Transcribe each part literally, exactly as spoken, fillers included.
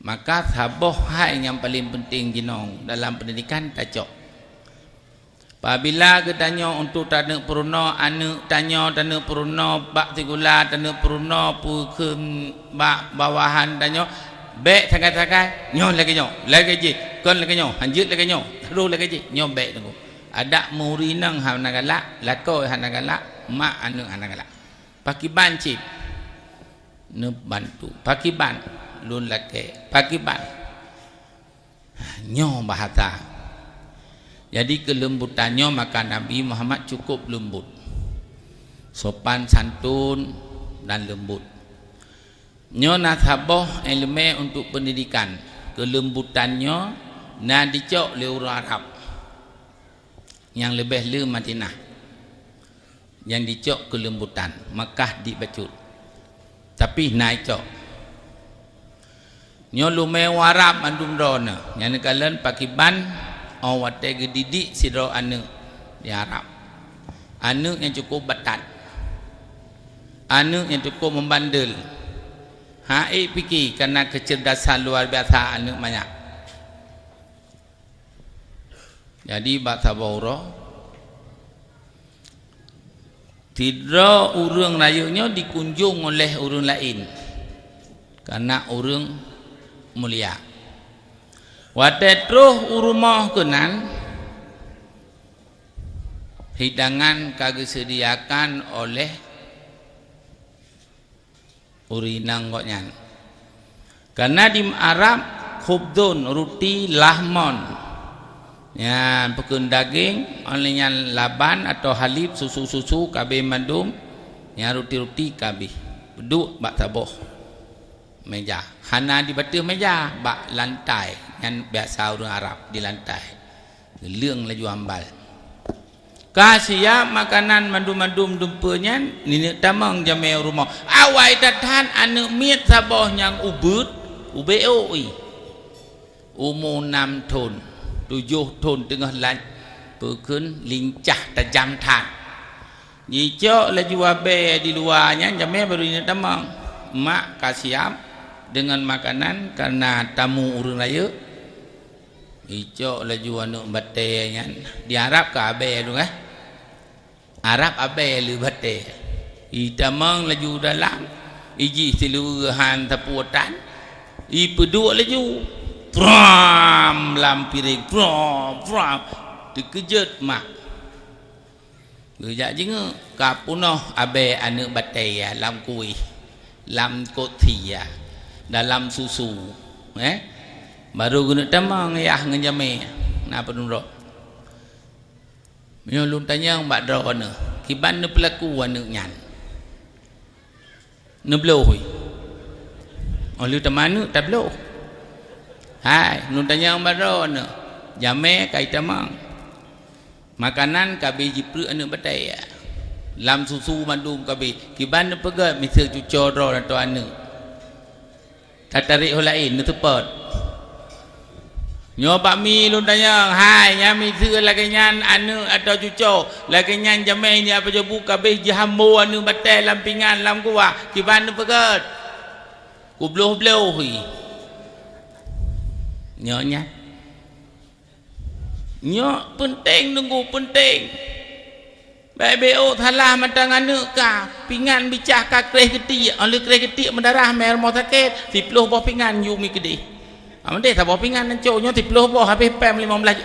Maka saboh hai nyang paleng peunteng jinoe dalam peundidikan tacok. Pabila geutanyoe untuk taneuk peurunoe aneuk tanyoe, taneuk peurunoe bak sikula, taneuk peurunoe peue kheun bak bawahan tanyoe, bèk sagai-sagai, nyoe lagèe nyoe, lagèe jih, kon lagèe nyoe, hanjeuet lagèe nyoe, roh lagèe jih, nyoe bèk teungku. Adak muri inong hana galak, lakoe hana galak, mak aneuk hana galak. Pakiban cit neubantu, pakiban lôn lakèe, pakiban. Nyoe bahasa. Jadi, keuleumbutan nyoe maka Nabi Muhammad cukup leumbut. Sopan santun dan leumbut. Nyoe na saboh ileumèe untuk peundidikan. Keuleumbutan nyoe na dicok lé ureueng Arab nyang leubeh le Madinah. Nyang dicok keuleumbutan, Makkah di bacut. Tapi na icok. Nyoe leumèe Arab mandum droeneuh. Nyang neukalon pakiban, 'oh watèe geudidik sidroe aneuk di Arab. Aneuk nyang cukup batat. Aneuk nyang cukup meubandel. Hana ék pike kareuna keuceurdasan luar biasa aneuk manyak. Jadi, bak saboh uroe, sidroe ureueng rayeuk nyoe dikunjong oleh ureueng laén, kareuna ureueng mulia. Watèe troh u rumoh keunan, hidangan ka geuseudiakan oleh ureueng inong gobnyan. Kareuna di Arab, khubzun, ruti, lahmon. Nyan, peukheun dageng, 'oh lheueh nyan laban atau halib, susu-susu, ka abéh mandum. Nyan ruti-ruti ka abéh. Duek bak saboh meuja. Hana di bateuh meuja, bak lantai. Nyan biasa ureueng Arab di lantai. Geuleueng laju hambal. Ka siap makanan mandum-mandum dumpeue nyan, neuk tamong jamèe u rumoh. Awai that-that aneuk miet saboh nyang ubeut, ubeuôt ih. Umu nam thon, tujoh thon teungoh lat, peukheun lincah tajam that. Jicok laju abèe di luwa nyan, jamèe baru neuk tamong. Mak ka siap deungon makanan kareuna tamu ureueng rayeuk. Icok laju aneuk batèe nyan. Di Arab ka abèe tu, eh? Arab abèe le batèe. Itamong laju dalam, ijih siluweue han sapeue tan. Ipeuduek laju. Pram lam piréng, pram, pram. Teukeujot mak. Geujak jingeuk, ka peunoh abèe aneuk batèe lam kueh, lam kothi, dalam susu, eh? Baru geuneuk tamong yah ngon jamèe, na peunurot. Meunyoe lôn tanyong bak droeneuh, kiban neupeulaku aneuk nyan? Neubloh, oi. 'Oh lheueh tamong aneuk tabloh. Hai, lôn tanyong bak droeneuh, jamèe ka itamong. Makanan ka abéh jipreuk aneuk batèe. Lam susu mandum ka abéh. Kiban neupeugèt miseue cucoe droe atau aneuk. Tatarek ho laén neuseupôt. Nyoe bak mi lôn tanyong, hai, nyan miseue lagèe nyan aneuk atau cucoe, lagèe nyan jamèe nyan pajoh bu ka abéh jihambo aneuk batèe lam pingan lam kuah. Kiban neupeugèt. Kubloh-bloh ih. Nyoe nyan. Nyoe peunteng teungku, peunteng. Bèk beuôt salah mantong aneuk ka, pingan bicah ka kreh geutiek, 'oh lheueh kreh geutiek meudarah mé rumoh sakét, siploh boh pingan yue mikeudéh. Amadé saboh pingan neucok nyoe siploh boh habéh pèm limong blaih,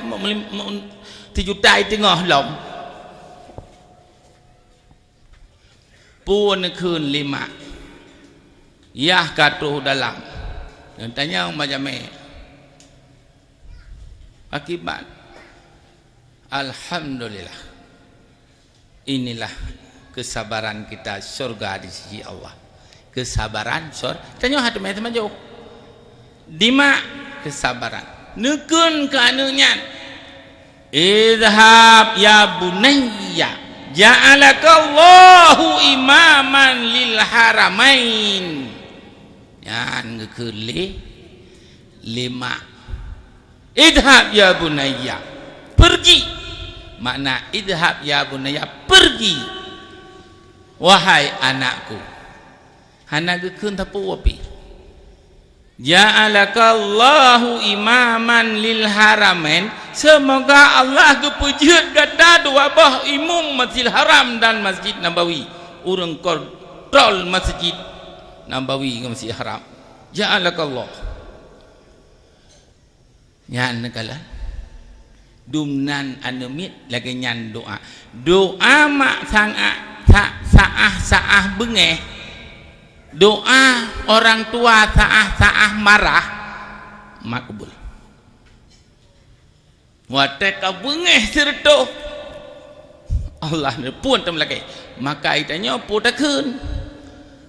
sijuta i teungoh lom. Peue neukheun lé mak? Yah ka troh dalam. Neutanyong bak jamèe. Akibat. Alhamdulillah. Inilah kesabaran kita syurga di sisi Allah. Kesabaran syur-, tanyoe hana teumé teumajoh. Dimak kesabaran. Neukheun keu aneuk nyan. Idhhab ya bunayya, ja'alakallahu imaman lil haramain. Nyan geukheun lé, lé mak. Idhhab ya bunayya, pergi. Makna idhhab ya bunayya, pergi. Wahai anakku. Hana geukheun sapeue pih. Ja'alakallahu imaman lil haramain. Seumoga Allah geupeujeuet gata dua boh imum Masjidil Haram dan Masjid Nabawi. Ureuëng kontrol Masjid Nabawi ngon Masjid Haram. Ja'alakallah. Nyan neukalon. Dumnan aneuk miet lagée nyan doá. Doá mak sangat sa-, saáh-saáh beungéh. Doá orang tua saáh-saáh marah, makbul. Watée ka beungéh sireutôh, Allah neuphon teuma lagée. Maka geutanyoe peue takheun?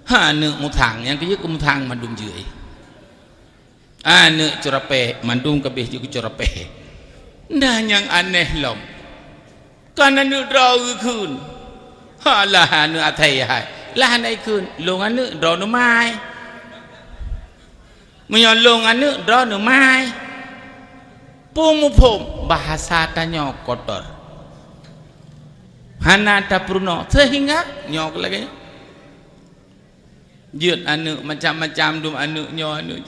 Ha, aneuk musang, nyang keujeuet keu musang mandum jeuet. Aneuk ceurapée, mandum kabéh jeuet keu ceurapée. Nda nyang aneh lom. Kan aneuk droe geukheun. Ha, lah aneuk athai hai. Lah aneuk kheun, lôn aneuk droeneuh mai. Meunyoe lôn aneuk droeneuh mai. Peue muphom bahasa tanyoe kotor. Hana tapeurunoe seuhingga nyoe lagée nyoe. Jeuet aneuk macam-macam dum aneuk nyoe aneuk.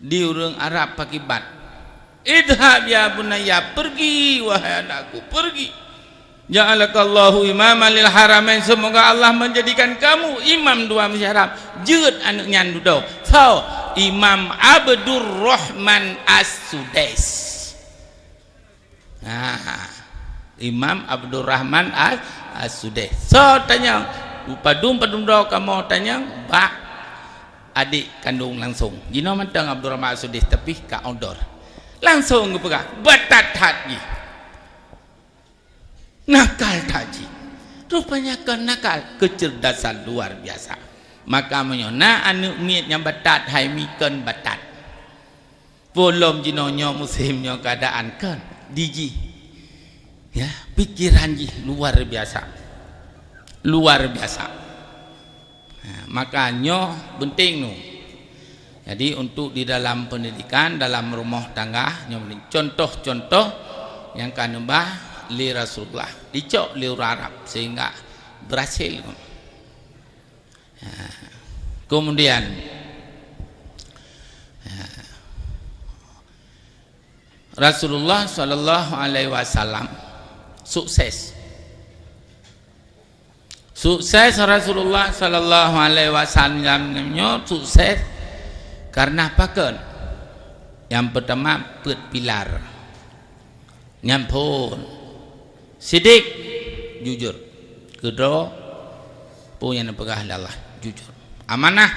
Di ureuëng Arab pakiban. Idhab ya bunayya, pergi wahai anakku, pergi. Ja'alakallahu imaman lil haramain, semoga Allah menjadikan kamu imam dua Masjid Haram. Jeuet aneuk nyan dudoe. So, Imam Abdurrahman As-Sudais. Nah, Imam Abdurrahman As-, As-Sudais. So tanyong, padum-padum droe kamoe tanyong bak adik kandong langsung. Jinoe mantong Abdurrahman As-Sudais, tapi ka odor. Langsung geupeugah, batat that jih. Nakal that jih. Rupanya kon nakal, kecerdasan luar biasa. Maka meunyoe na aneuk miet nyang batat, hai mi kon batat. Peulom jinoe nyoe musém nyoe keuadaan kon dijih. Ya, pikiran jih luar biasa. Luar biasa. Ha, maka nyoe penting nu. Jadi untuk di dalam pendidikan, dalam rumah tangga, nyoe contoh-contoh nyang ka neubah lé Rasulullah, dicok lé ureuëng Arab sehingga berhasil. Ha. Kemudian, ha, Rasulullah sallallahu alaihi wasallam sukses. Sukses Rasulullah sallallahu alaihi wasallam nyoe sukses karena pakon? Nyang pertama, peuet pilar. Nyan phon. Sidik, jujur. Keudroe, peue nyang neupeugah lé Allah, jujur. Amanah.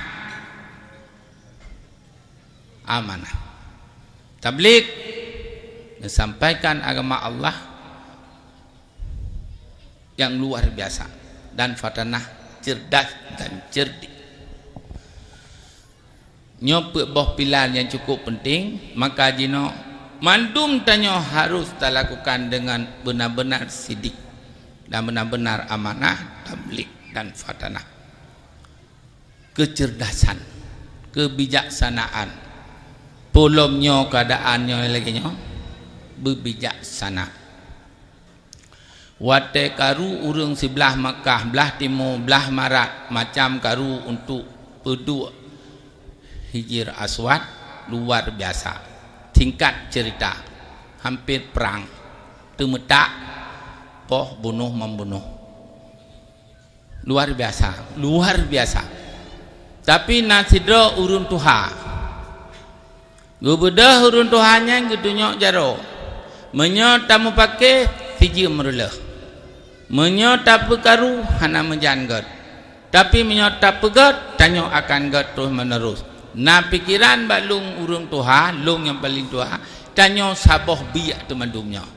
Amanah. Tabligh, menyampaikan agama Allah yang luar biasa, dan fatanah, cerdas dan cerdik. Nyoe peuet boh pilar nyang cukup penting, maka jinoe mandum tanyoe harus talakukan dengan benar-benar sidik dan benar-benar amanah, tabligh dan fatanah. Kecerdasan, kebijaksanaan. Peulom nyoe keuadaan nyoe lagée nyoe, beubijaksana. Watée karu ureuëng siblah Makkah, blah timu, blah marat, macam karu untuk peuduek Hijir Aswad, luar biasa. Singkat cerita, hampir perang. Teumeutak, poh bunoh membunuh. Luar biasa, luar biasa. Tapi na sidroe ureuëng tuha. Geubeudôh ureuëng tuha nyan geutunyok jaroe. Meunyoe tameupaké, sijeuem reuloh. Meunyoe tapeukaru, hana meujan gét. Tapi meunyoe tapeugét, tanyoe akan gét terus menerus. Na pikiran bak lôn ureuëng tuha, lôn nyang paleng tuha, tanyoe saboh biek teumandum nyoe.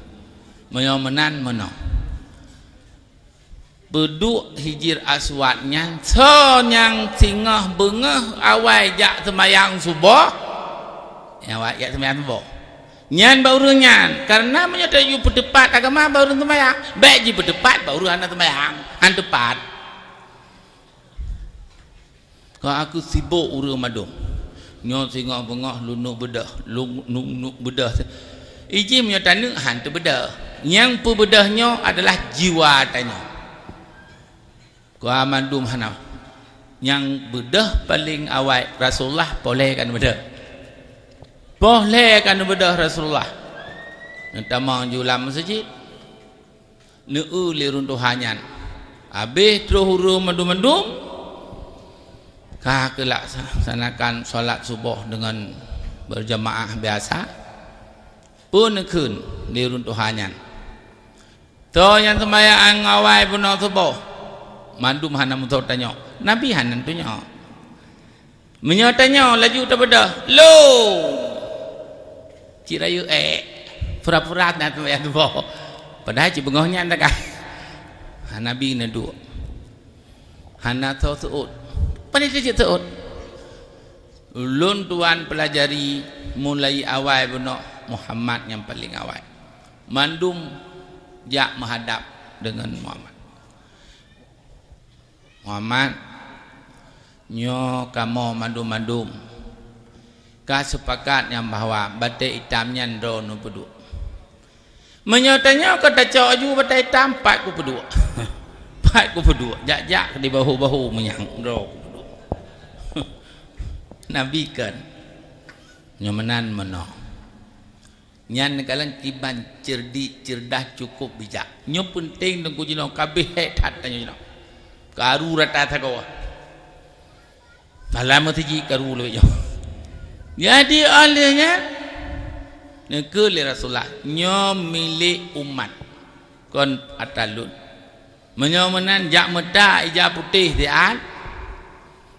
Meunyoe meunan, meunoe. Peuduek Hijir Aswad nyan, soe nyang singoh beungoh awai jak seumayang suboh, nyang awai jak seumayang suboh. Nyan bak ureuëng nyan, kareuna meunyoe tajak peuteupat agama bak ureuëng seumayang, bék jipeuteupat bak ureuëng hana seumayang, han teupat. Keu aku sibok ureuëng mandum. Nyoe singoh beungoh lôn nuek beudôh, lôn nuek, nuek beudôh. Iji meunyoe taneuk han teubeudôh. Nyang peubeudôh nyoe adalah jiwa tanyoe. Keu mandum hana. Nyang beudôh paleng awai Rasulullah poh lhèe ka neubeudôh. Poh lhèe ka neubeudôh Rasulullah. Neutamong ju lam meuseujid. Neueu lé ureueng tuha nyan. Habéh troh ureueng mandum-mandum, ka geulaksanakan salat suboh deungon beujamaah biasa. Peue neukheun lé ureueng tuha nyan? Soe nyang seumayang awai bunoe suboh? Mandum hana meusoe tanyong. Nabi hana tanyong. Meunyoe tanyong, laju tabeudôh, "Lôn!" Cit rayeuk ék, pura-pura na seumayang suboh. Padahai cit beungoh nyan dah ka. Ha, Nabi neuduek. Hana soe seuôt. Pane cit seuôt? Ulôn tuan peulajari mulai awai bunoe Muhammad nyang paleng awai. Mandum jak meuhadab deungon Muhammad. Muhammad, nyoe kamoe mandum-mandum ka seupakat nyang bahwa batèe itam nyan droeneuh peuduek. Meunyoe tanyoe ka tacok aju batèe itam, pat kupeuduek. Pat kupeuduek, jak-jak di bahu-bahu meunyang droe kupeuduek. Nabi kheun, nyoe meunan meunoe. Nyan kalon kiban cerdik, cerdas, cukup bijak. Nyoe peunteng teungku jinoe, ka abéh hék that tanyoe jinoe. Karu rata sagoe. Malam meuseujid karu lagèe nyoe. Jadi, óh lheueh nyan, neukheun lé Rasulullah, "Nyoe milék umat, kon atra lôn." Meunyoe meunan, jak meuta ija putéh siat.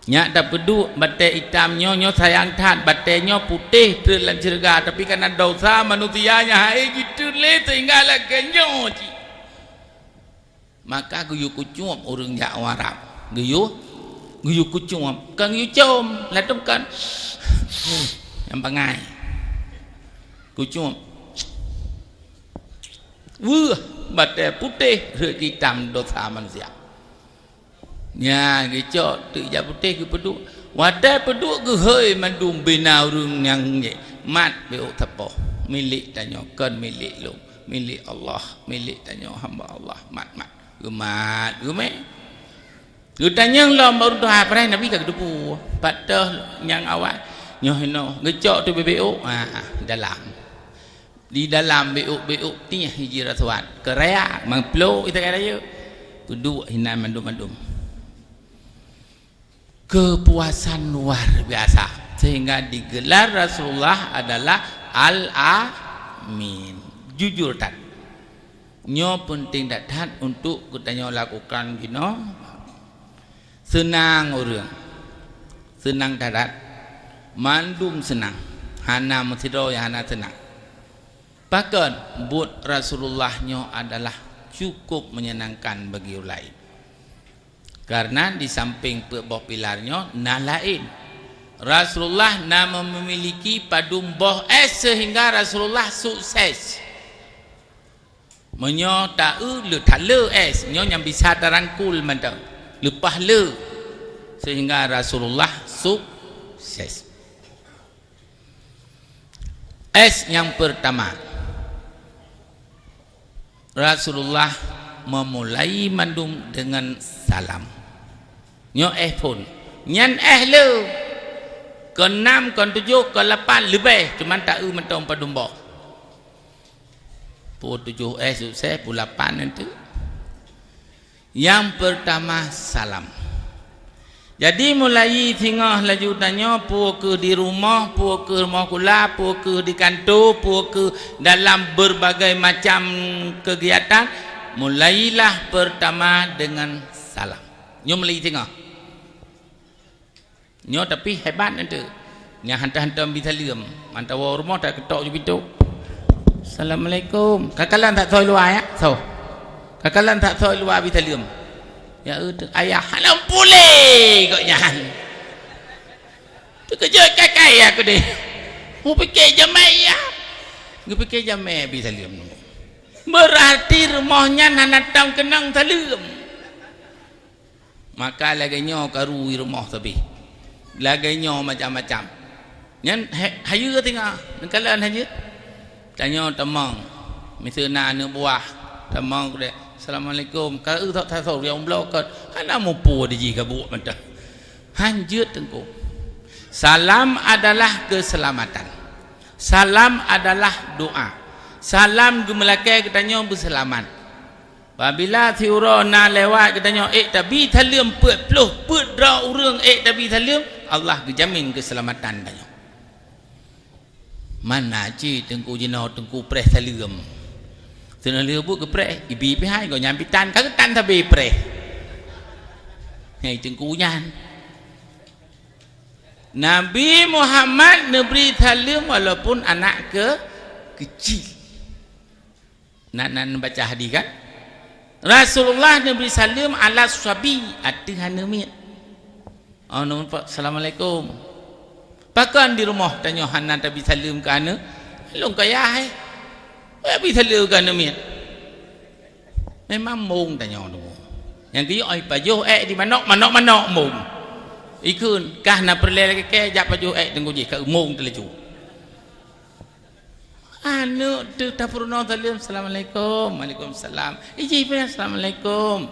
Nyak tapeuduek batèe itam nyoe, nyoe sayang that, batèe nyoe putéh treuk lam syeuruga, tapi kareuna desya manusia nyang hana jitreun lé sehingga lagèe nyoe cit. Maka geuyue kucup ureueng jak u Arab. Geuyue, geuyue kucup, kon geuyue com, ladôm kon. Nyang bangai. Kucup. Weueh, batèe putéh rhot itam desya manusia. Nyan geucok teuk ija putéh geupeuduek. Watèe peuduek geuhôi mandum bina ureueng nyang nyan. Mat beuôt sapoh. Milék tanyoe kon milék lôn. Milék Allah, milék tanyoe hamba Allah. Mat, mat. Geumat, geumè. Geutanyong lom bak ureueng tuha, padahai Nabi ka geuteupeue. Pat toh nyang awai. Nyoe hinoe. Geucok teuk beuôt. Ah, dalam. Di dalam beuôt-beuôt tieh hiji rasuat. Keuraya, meuplôk ita kaya rayeuk. Peuduek hinan mandum-mandum. Kepuasan luar biasa. Sehingga digelar Rasulullah adalah Al-Amin. Jujur that. Nyoe peunteng that-that untuk geutanyoe lakukan jinoe. Seunang ureueng. Seunang that-that. Mandum seunang. Hana meusidroe nyang hana seunang. Pakon buet Rasulullah nyoe adalah cukup menyenangkan bagi ureueng laén. Karena di samping peuet boh pilar nyoe na laén. Rasulullah na memiliki padum boh ès sehingga Rasulullah sukses. Meunyoe taeu le that le ès, nyoe nyang bisa tarangkul mantong. Leupah le sehingga Rasulullah sukses. Ès nyang peurtama, Rasulullah memulai mandum deungon salam. Nyoe ès phôn. Nyan ès le. Keunam, keuntujoh, keulapan leubeh, cuman taeu mantong padum boh. Peuet tujoh ès sukses, peuet lapan nanti. Nyang peurtama, salam. Jadi, mulai singoh laju tanyoe, peue keuh di rumoh, peue keuh rumoh kula, peue keuh di kantô, peue keuh dalam berbagai macam kegiatan, mulailah peurtama deungon salam. Nyoe mulai singoh. Nyoe tapi hebat nanti. Nyang hantom-hantom bi saleuem. Mantong woe rumoh taketok ju pintoe. "Assalamualaikum." Kakalon that soe luwa, ya? Soe. Kakalon that soe luwa bi saleuem. Ya, eh, tu ayah. Hana puléh gobnyan. Teukeujot kakai aku deh. Mu pikir jamé, ya? Geupikir jamé bi saleuem. Berarti rumoh nyan hana tom keunong saleuem. Maka lagèe nyoe karu i rumoh sabe. Lagèe nyoe macam-macam. Nyan ha-, hayeue singoh, neukalon hayeue. Tanyoe tamong. Miseue na aneuk buah, tamong keudeh, "Assalamualaikum." Ka eu thok tasok nyang bloe kot. Hana muphom di jih gabuek mantong. Han jeuet Teungku. Salam adalah keuseulamatan. Salam adalah doa. Salam geumeulakée geutanyoe beuseulamat. Apabila siuroe na lewat geutanyoe ék tabi saleuem peuet ploh, peuet droe ureuëng ék tabi saleuem, Allah geujamin keuseulamatan tanyoe. Mana cit teungku jinoe teungku preh saleuem. Teungoh lheueh buet geupreh, ibi pih hai gobnyan pih tan, ka geutan sabe preh. Hai teungku nyan. Nabi Muhammad neubri saleuem walaupun anak ke kecil. Nan, nan baca hadis kan? Rasulullah neubri saleuem ala sabi ateueh aneuk miet. Oh, neumeupat, "Assalamualaikum." Pakon di rumoh tanyoe hana tabi saleuem keu aneuk? Lôn kaya hai. Tabi saleuem keu aneuk miet. Memang mong tanyoe tu. Nyang geuyue oi pajoh ék di manok, manok-manok mong. Ikheun, kah na peureulée lagée kée jak pajoh ék teungku jih ka mong teulaju. Aneuk teuh tapeurunoe saleuem, "Assalamualaikum." "Waalaikumsalam." Ijih pih, "Assalamualaikum."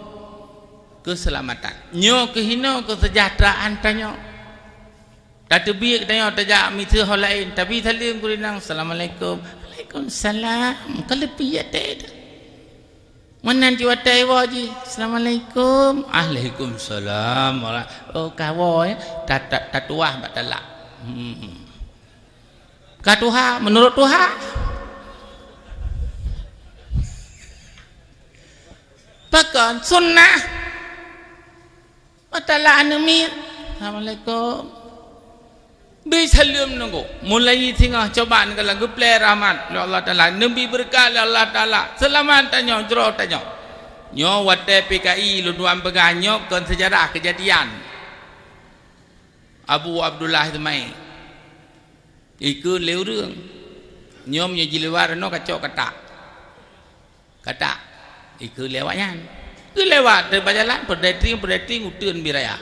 Keuseulamatan. Nyoe keuhinoe keuseujahteuraan tanyoe. Tateubiet tanyoe tajak miseue ho laén, tabi saleuem keu inong, "Assalamualaikum." "Waalaikumsalam." Ka leupie até teuh. Meunan jiwatée iwoe jih, "Assalamualaikum." "Waalaikumsalam." Oh, kawoe, ta-, ta-, tatuah bak talak. Hmm. Ka tuha, meunurot tuha. Pakon sunnah. Watala aneuk miet. Assalamualaikum. Bi saleuem nunggu. Mulai singoh coba neukalon geuplé rahmat lé Allah Taala. Neubi beureukat lé Allah Taala. Seulamat tanyoe, jroh tanyoe. Nyoe watée P K I lôn tuan peugah nyoe kon seujarah keujadian. Abu Abdullah Ismail. Ikheun lé ureuëng. Nyoe meunyoe jilewat reunoe kacok katak. Katak. Ikheun lé awaknyan. Geulewat teuk bak jalan, peureudai trieng, peureudai trieng, uteuen bi raya.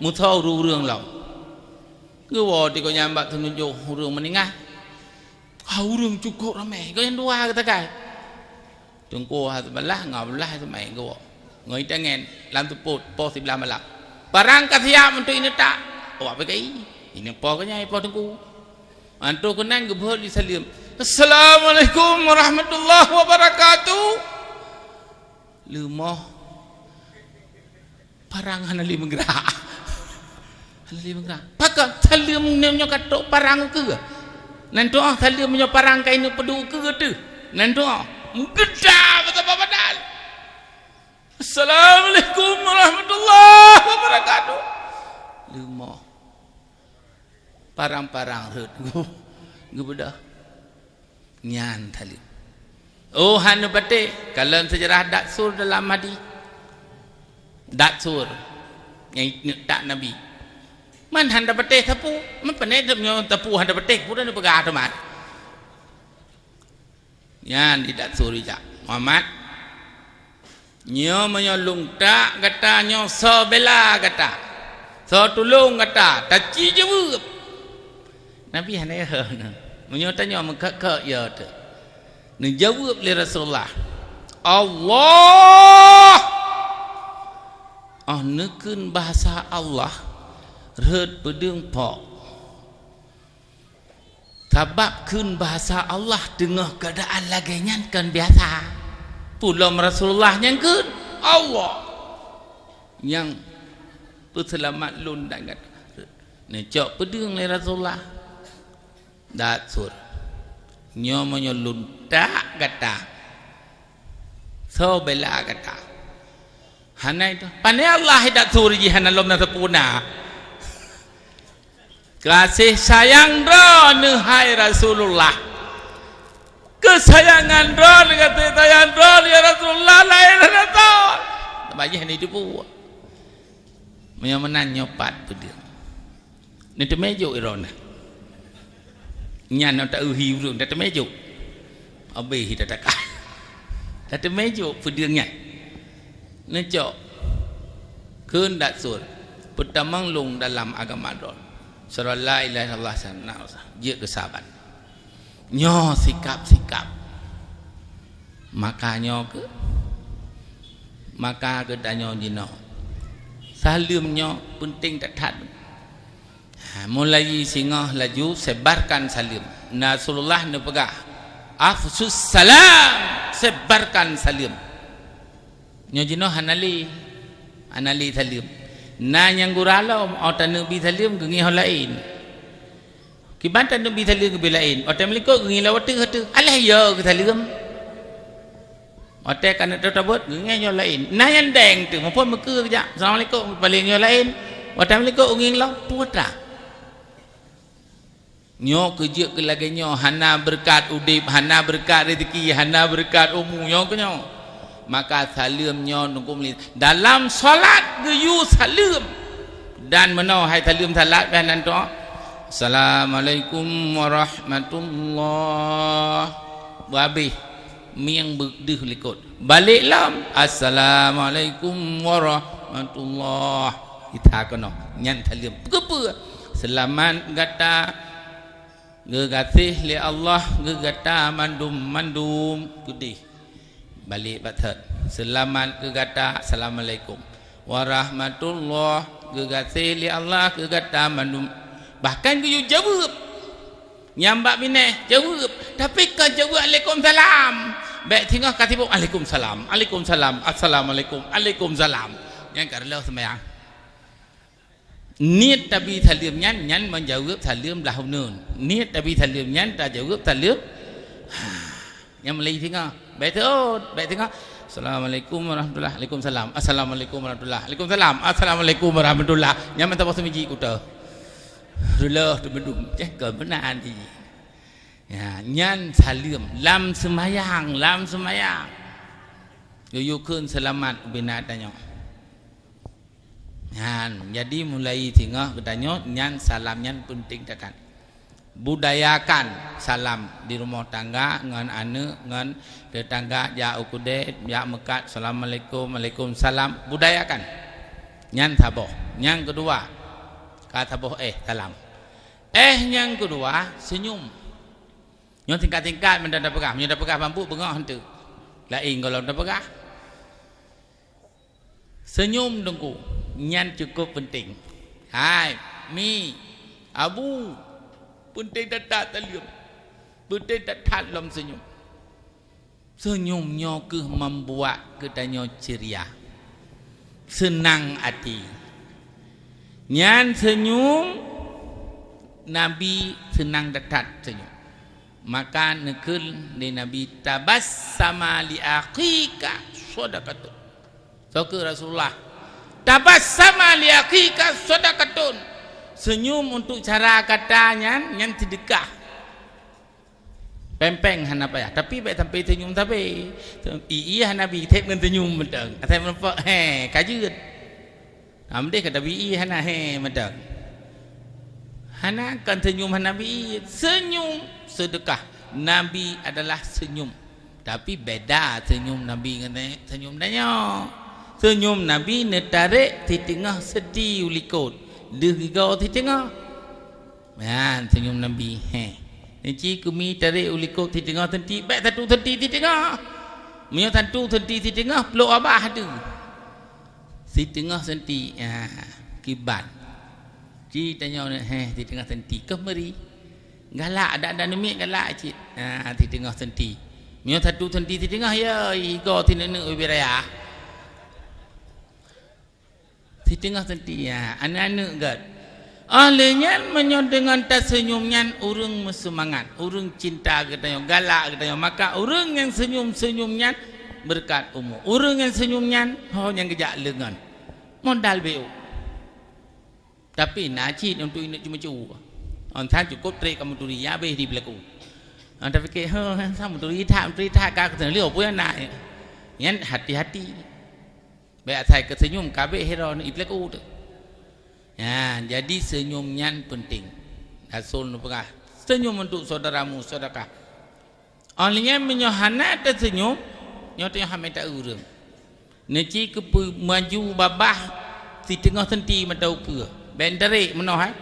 Meusoe ureuëng-ureuëng lom. Geuwoe di gobnyan bak teununjuk ureuëng meuninggai. Ha, ureuëng cukôp ramé. Gobnyan dua geutakai. Teungku ha seubeulaih, ngon Abdullah ha seubeulaih geuwoe. Ngon itangen lam seupôt, poh siblaih malam. Parang ka siap untuk ineutak. Awak P K I. Ineupoh keu nyan, ipoh teungku. Antoh keunan geubeuet di saleuem. "Assalamualaikum warahmatullahi wabarakatuh." Leumoh. Parang hana lé meugrak. Hana lé meugrak. Pakon saleuem nyoe ka trok parang keue. Nan tuoh saleuem nyoe parang ka ineuk peuduek keue teuh. Nan tuoh meugeudang beutôi badan. "Assalamualaikum warahmatullahi wabarakatuh." Leumoh. Parang-parang rhot. Geubeudôh. Nyan tali. Oh, hana patéh. Kalon seujarah Datsur dalam hadis. Datsur. Nyang tak Nabi. Man hana patéh sapeue. Man pané nyoe sapeue hana patéh. Peue neupeugah teuma. Nyan di Datsur ijak. Muhammad. Nyoe meunyoe lôn tak gata nyoe soe bela gata? Soe tulông gata? Taci jaweueb. Nabi hana yö na. Meunyoe tanyoe meukheuk-kheuk yö teuh. Neujaweueb lé Rasulullah, "Allah!" Oh neukheun bahasa Allah, rhot peudeueng phok. Sabab kheun bahasa Allah teungoh keuadaan lagée nyan kon biasa. Peulom Rasulullah nyang kheun, "Allah nyang peuseulamat lôn dan gata." Neucok peudeueng lé Rasulullah. Datsur. Nyoe meunyoe lôn tak gata, soe bela gata? Hana itu. Pané Allah Datsur jih hana lom na sempurna. Kasih sayang droeneuh, hai Rasulullah. Keusayangan droeneuh, kasih sayang droeneuh, ya Rasulullah, laén hana soe. Tabajih ni teupeu. Meunyoe meunan nyoe pat peudeueng. Neuteumé jok droeneuh. Nyan nyoe ta-eu hi ureuëng, tateumé jok. Abéh hi tatakan. Tateumé jok peudeueng nyan. Neucok. Kheun Datsur. Peutamong lôn dalam agama droen. Syahadu la ilaha illallah sana jeuet keu saban. Nyoe sikap-sikap. Maka nyoe keu, maka geutanyoe jinoe Saleuem nyoe peunteng that-that. Ha, mulai singoh laju sebarkan saleuem. Rasulullah neupeugah, "Afsus salam, sebarkan saleuem." Nyoe jinoe hana lé, hana lé saleuem. Na nyang gura lom, oh taneuk bi saleuem geungéh ho laén. Kiban taneuk bi saleuem geubri laén, watée meulikot geungéh lom ateueh-ateueh. Alah yo keu saleuem. Watée ka neuk tabot geungéh nyoe laén. Na nyang deng teuh, muphom meukeue geujak. Assalamualaikum, paléng nyoe laén. Watée meulikot geungéh lom, putra. Nyoe keujeuet keu lagée nyoe, hana beureukat udeb, hana beureukat rezeki, hana beureukat umu, nyoe keu nyoe. Maka saleuem nyoe nunggu meuli. Dalam salat geuyue saleuem. Dan meunoe hai saleuem salat, bah nan doa. Assalamualaikum warahmatullah. Beuhabéh. Mieng beudeuh likot. Balek lom, "Assalamualaikum warahmatullah." Ita keunoe, nyan saleuem. Keupeue? Seulamat gata, geugaséh lé Allah keu gata mandum-mandum. Keudeh. Balek bak that. Seulamat keu gata, assalamualaikum warahmatullah. Geugaséh lé Allah keu gata mandum. Bahkan geuyue jaweueb. Nyang bak binéh jaweueb, tapi ka jaweueb alaikum salam. Bék singoh ka sibok alaikum salam, alaikum salam, assalamualaikum, alaikum salam. Nyan ka reuloh seumayang. Niet tabi saleuem nyan, nyan meujaweueb saleuem blah uneun. Niet tabi saleuem nyan tajaweueb saleuem. Ha, nyang meulai singoh. Bék teuôt, bék teuôt. Assalamualaikum warahmatullah. Waalaikumsalam. Assalamualaikum warahmatullah. Waalaikumsalam. Assalamualaikum warahmatullah. Nyan mantap boh seumiji kuta. Reuloh teumedum. Ceh, kon meunan jih. Ya, nyan saleuem lam seumayang, lam seumayang. Yuyukheun seulamat ubena tanyoe. Nyan, jadi mulai singoh geutanyoe nyan salam nyan peunteng that-that. Budayakan salam di rumoh tangga ngon aneuk, ngon tetangga, jak u keudè, jak meukat, "Assalamualaikum, waalaikumsalam." Budayakan. Nyan saboh. Nyang keudua, ka saboh éh salam. Éh nyang keudua, seunyum. Nyoe singkat-singkat mantong tapeugah. Meunyoe tapeugah bambu beungoh hanteu. Laén gohlom tapeugah. Seunyum teungku, nyan cukup peunteng. Hai, mi, abu, peunteng that-that saleuem. Peunteng that-that lom seunyum. Seunyum nyoe kheueh membuat geutanyoe ceria, seunang até. Nyan seunyum Nabi seunang that-that seunyum. Maka neukheun lé Nabi, "Tabassama li akhika shadaqatun." Soe kheun Rasulullah, "Tabassama li akhika shadaqatun." Seunyum untuk cara gata nyan, nyan seudeukah. Péng-péng hana payah, tapi bék sampai seunyum sabe. Ie hana bi, thép ngon seunyum mantong. Asai meureumpok, he, ka jeuet. Amdeh kata bi ie hana, he, mantong. Hana, kon seunyum hana bi ie, seunyum seudeukah. Nabi adalah seunyum. Tapi beda seunyum Nabi ngon seunyum tanyoe. Seunyum Nabi neutarek siteungoh senti u likot, deuh gigoe siteungoh. Nyan seunyum Nabi, he. Neuci keu mi tarek u likot siteungoh senti, bék satu senti siteungoh. Meunyoe satu senti siteungoh, plôk babah tu. Siteungoh senti, ya, kiban. Ci tanyoe, he, siteungoh senti. Keuh meuri. Galak, adak-adak neumiet galak cit. Ha, siteungoh senti. Meunyoe satu senti siteungoh, ya, igo sineuk-neuk ubé raya. Siteungoh senti, ya, aneuk-aneuk gét. Óh lheueh nyan, meunyoe deungon taseunyum nyan, ureuëng meuseumangat, ureuëng cinta geutanyoe, galak geutanyoe, maka ureuëng nyang seunyum-seunyum nyan beureukat umu. Ureuëng nyang seunyum nyan, ho nyang geujak leungon. Modal B O. Tapi na cit untuk inut ceumeucue. Ôn that cukup trek ka meuturi, ya habéh di pelaku. Ôn tapiké, "Huh, sa meuturi that, meuturi that ka keuteun lieu peue na." Nyan hati-hati. Bék asai keuseunyum ka habéh hiro i pelaku tu. Ya, jadi seunyum nyan peunteng. Rasul neupeugah, "Seunyum untuk saudaramu, sedekah." Óh lheueh nyan meunyoe hana taseunyum, nyoe teuh hana mita ureuëng. Neuci keupeue maju babah siteungoh senti mata ukeue. Bék neutarek meunoe, hai.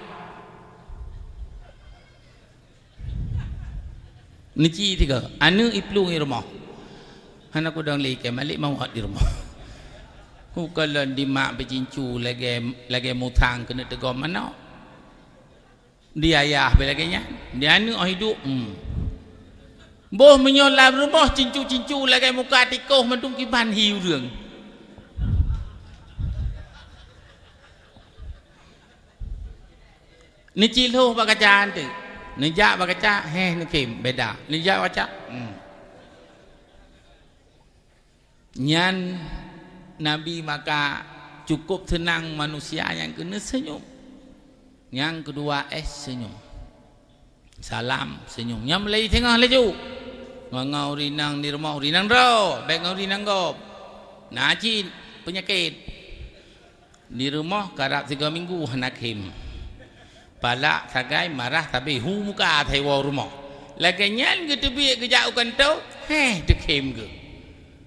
Neuci tiga, aneuk iplueng i rumoh. Hana kudong lé ikai, malik mawat di rumoh. Ukalon di mak beucincu lagée, lagée musang keuneuk teugom manok. Di ayah beu lagée nyan. Di aneuëk oh hidup, hmm. Boh meunyoe lam rumoh cincu-cincu lagée muka tikoh mandum kiban hi ureuëng. Neucilhoh bak kaca teuk. Neujak bak kaca, heh, neukhém, beda. Neujak bak kaca, hmm. Nyan Nabi maka cukup seunang manusia nyang keuneuk seunyum. Nyang keudua, eh, seunyum. Salam, seunyum. Nyang meulai teungoh laju. Ngon, ngon ureuëng inong di rumoh, ureuëng inong droe, bék ngon ureuëng inong gob. Na cit peunyakét. Di rumoh karab sigoe minggu hana khém. Palak sagai marah sabe hu muka asai woe rumoh. Lagée nyan geuteubiet geujak u kantô, heh, teukhém geuh.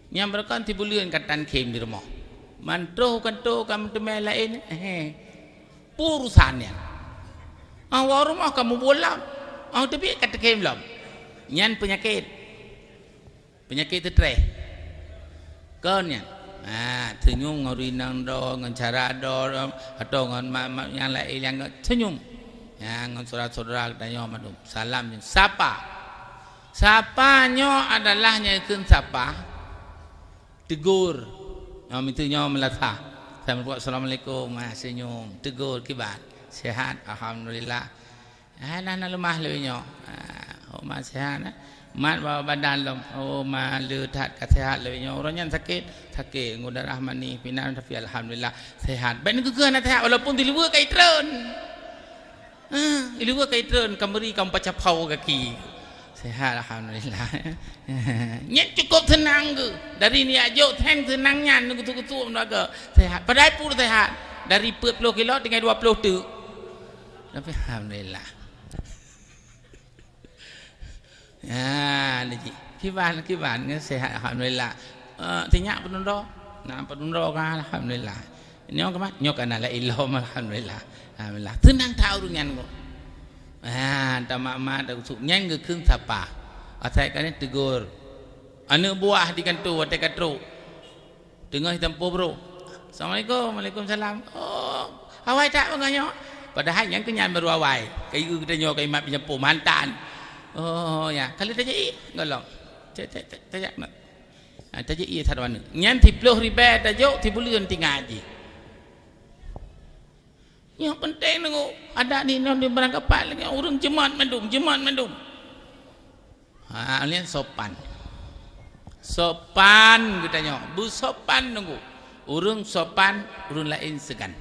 Nyang beureukan sibuleuen ka tan khém di rumoh. Mantroh u kantô ka meuteumé laén, heh. Peue urusan nyan. Ah, woe rumoh ka mubuet lom. Ah, teubiet ka teukhém lom. Nyan peunyakét. Peunyakét seutres. Kon nyan. Ha, seunyum ngon ureuëng inong droe, ngon cara droe, atau ngon ma-, ma-, nyang laén nyang seunyum. Ha, ngon syedara-syedara geutanyoe mandum. Salam nyan. Sapa. Sapa nyoe adalah nyang kheun sapa. Tegur. Nyoe miseue nyoe meulasah. Assalamualaikum. Assalamualaikum. Ha, seunyum. Tegur kiban. Sehat. Alhamdulillah. Ah, na, na leumah lé nyoe. Ah, oh, mak sehat, eh? Mat bawa badan lom. Oh, mak le that ka sehat lé nyoe. Uroe nyan sakét, sakét. Ngon darah manéh, pinan, tapi alhamdulillah sehat. Bék neugeugeuh na sehat, walaupun di luwa ka itreun. Ah, di luwa ka itreun, ka meuri ka meupacaphau gaki. Sehat, alhamdulillah. Nyan cukup seunang geuh. Dari nyak jok, seng seunang nyan, geutuk-geutuk, sehat. Padahai pun sehat. Dari peuet ploh kilo, tinggai dua ploh teuk. Tapi alhamdulillah. Ya, niki. Kiban, kiban, nyan sehat, alhamdulillah. Eh, tinyak peudundro. Nah, peudundro kan, alhamdulillah. Nyoe keumat, nyoe kana la ilom, alhamdulillah. Alhamdulillah. Seunang that ureuëng nyan kok. Ah, tamat-mat, takusuk. Nyan geukheun sapa. Asai ka nyan tegur. Aneuëk buah di kantô, watée ka trok. Teungoh jitampoh brôk. "Assalamualaikum." "Waalaikumsalam." "Oh, awai that beungoh nyoe?" Padahai nyang keu nyan barô awai. Kayue geutanyoe ka imat peunyampoh mantan. "Oh, ya. Ka lheueh tajak ié?" "Gohlom." "Cek, cek, cek, tajak na." Ha, tajak ié that waneuk. Nyan siploh ribée tajok, sibuleuen tinggai jih. Nyang penting nunggu. Adat di nyoe di barangkapat lagée ureuëng jeumat mandum, jeumat mandum. Ha, nyan sopan. Sopan geutanyoe, beusopan nunggu. Ureuëng sopan, ureuëng laén seugan.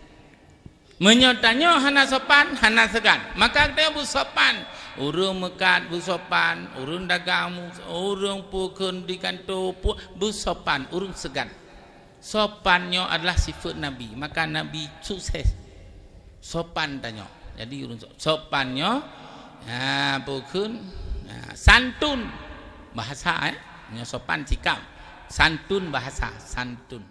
Meunyoe tanyoe hana sopan, hana seugan, maka geutanyoe beusopan. Ureuëng meukat beusopan, ureuëng dagang, ureuëng peue kheun di kantô, peue, beusopan, ureuëng seugan. Sopan nyoe adalah sifeuet Nabi, maka Nabi sukses. Sopan tanyoe. Jadi ureuëng so-, sopan nyoe, ha, peue kheun, ha, santun bahasa, eh. Nyoe sopan sikap, santun bahasa, santun.